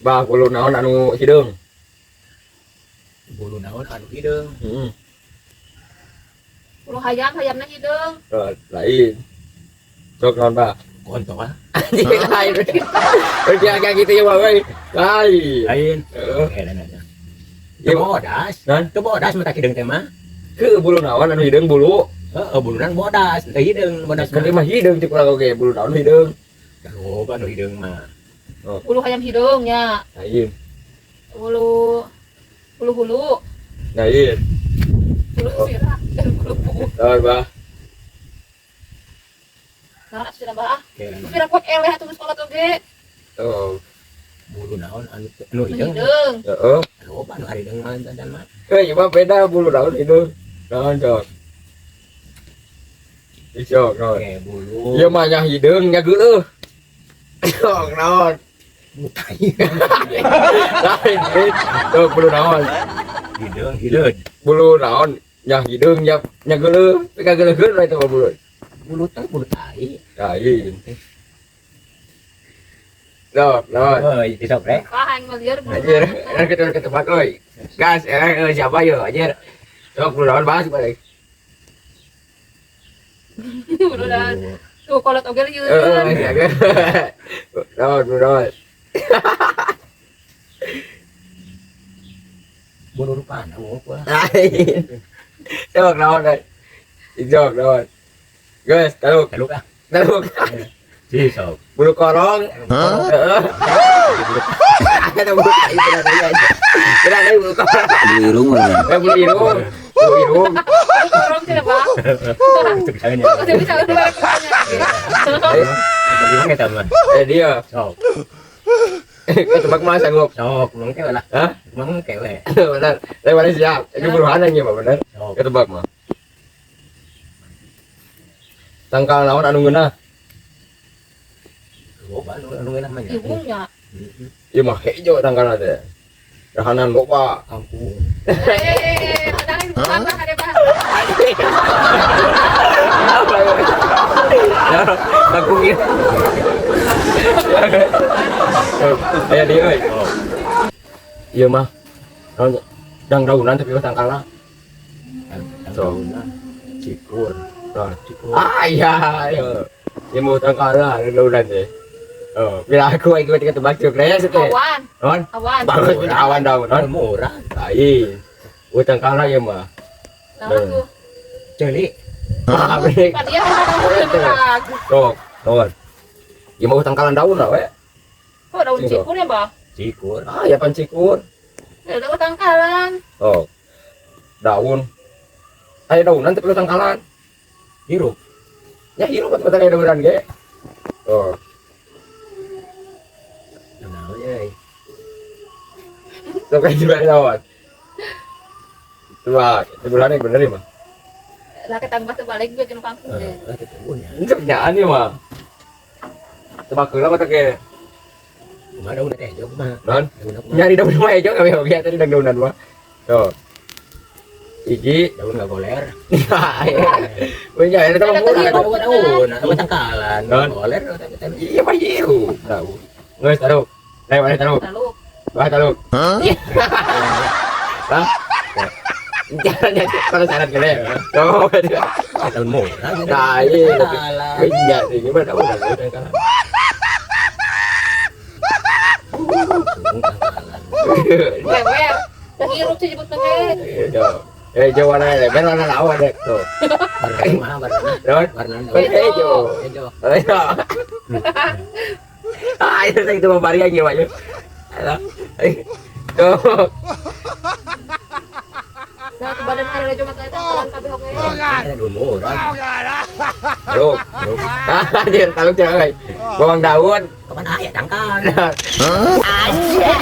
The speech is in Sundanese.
Bah, bulu naon anu hideung? Bulu naon anu hideung? Heeh. Bulu hayam, hayamna hideung. Eh, lain. Sok naon, Bah? Kontol. Anjing, lain. Oke, kayak gitu ya, Bah, euy. Lain. Lain. Heeh. Eh, dan aja. Iya. Teu bodas. Naon? Teu bodas mah hideung teh mah. Ke bulu naon anu hideung bulu? Heeh, bulunan bodas, teu hideung bodas Kan mah. ieu mah hideung cek urang oge, bulu naon hideung? Loba nu hideung mah. Bulu hayam hideung nya. Lain. Bulu bulu hulu, Lain. Bulu sirah, dan bulu buuk. Naon, Bah? Nah, sudah, Bah. Oke, Pira kuat eleh atuh sekolah oge. Oh. Bulu naon anu anu Nu hideung? Hideung. Heeh. Loba nu hideung mah dan mah. Eh, ieu mah beda, bulu naon hideung? Naon sok? Ih, sok naon? Oke, bulu. Ieu mah nya hideung nya geuleuh. Sok naon? Butai. Lain, lain. Sok bulu naon? Hideung, hideung. Bulu naon nya hideung nya nya geuleuh? Pika geuleuhkeun we eta mah bulu. Bulu teh bulu tai. Lain. Sok naon? Oh, sok rek. Wah, aing mah lieur bulu. Anjir, kan kita ketebak euy. Gas, eh, siapa yo anjir? Sok bulu naon bahas balik. Bulu naon? Tuh kolot oge lieur. Heeh, iya kan. Naon, bulu naon? Bulu rupana apa? Lain. Sok naon euy? Sok naon? Guys, taluk, Taluk ah. Taluk. Si sok. Bulu korong. Heeh. Ada bulu tai benar aja. Benar aja bulu korong. Bulu irung mana? Eh, bulu irung. Bulu irung. Bulu korong cenah, Bah. Itu bisa nya. Oh, udah bisa udah bareng. Eh, Jadi mah eta mah. eh dia. Sok. Ketebak mah sanggup. Sok, mangke lah. Hah? Mangke we. Benar. Saya mana siap. Ini bulu aja mah benar. Sok. Ketebak mah. Tangkal naon anu ngeunah? Loba nu anu ngeunah mah nya. Irungnya. Ieu mah hejo tangkalna teh. Rahanan loba. Kampung. Eh, padahal bukan ada, Bah. Apa ya? Kangkung ieu. Aya dia euy. Ieu mah naon dang daunan tapi mah tangkalna. So. Cikur. Naon? Cikur. Ah iya, iya. Ieu mau tangkalna daunan teh. Oh, bila aku ikut ketebak cuk raya sih teh. Awan, Non, awan. Bagus awan daun, non. Murah. Lain. Oh, tangkalna ieu mah. Naon tuh? Ceuli. Ah, bener. Pan ieu mah. Sok, non. Ieu mah tangkalan daun lah we. Kok daun cikur ya, Bah? Cikur. Ah, ya pan cikur. Ya udah tangkalan. Oh. Daun. Aya daunan tapi tangkalan. Hirup. Ya hirup atuh aya daunan ge. Oh, Naon euy. Sok kayak juga daun. Coba, sebulan yang bener ya mah. Lah ketambah terbalik gue jeung kangkung deh. Heeh, kitu nya. Ini sebenarnya nih mah. Tebak heula mah teh ge. Kumaha daun teh hijau kumaha? Non, Daun kumaha? Nyari daun mah hijau kami oge tadi daunan mah. Tuh. Iji. Daun ngagoler. Punya itu mah murah. Ada Daun daun, atau tangkalan. Non. Goler. Iya mah hirup. Tahu. Geus taruh. Ayo mana taruh. Lalu Bah taruh. Hah? Jangan kalau syarat gede. Tuh. Daun murah. Nah, iya. Tangkalan. Iya, sih gimana daun daun tangkalan. Wewer. Dah hirup sih nyebut ge. Eh, hijau warna lebar warna lawan dek tuh. Warna kumaha warna? Non, Warna hijau. hijau. Ayo. Ah, itu itu mau varian ya, Pak. Alah. Tuh. Nah, ke badan hari cuma kayak tangkalan kabeh oge. Daun murah. Taluk. Anjir, taluk jangan. Bawang daun. Kapan aya tangkal? Anjir.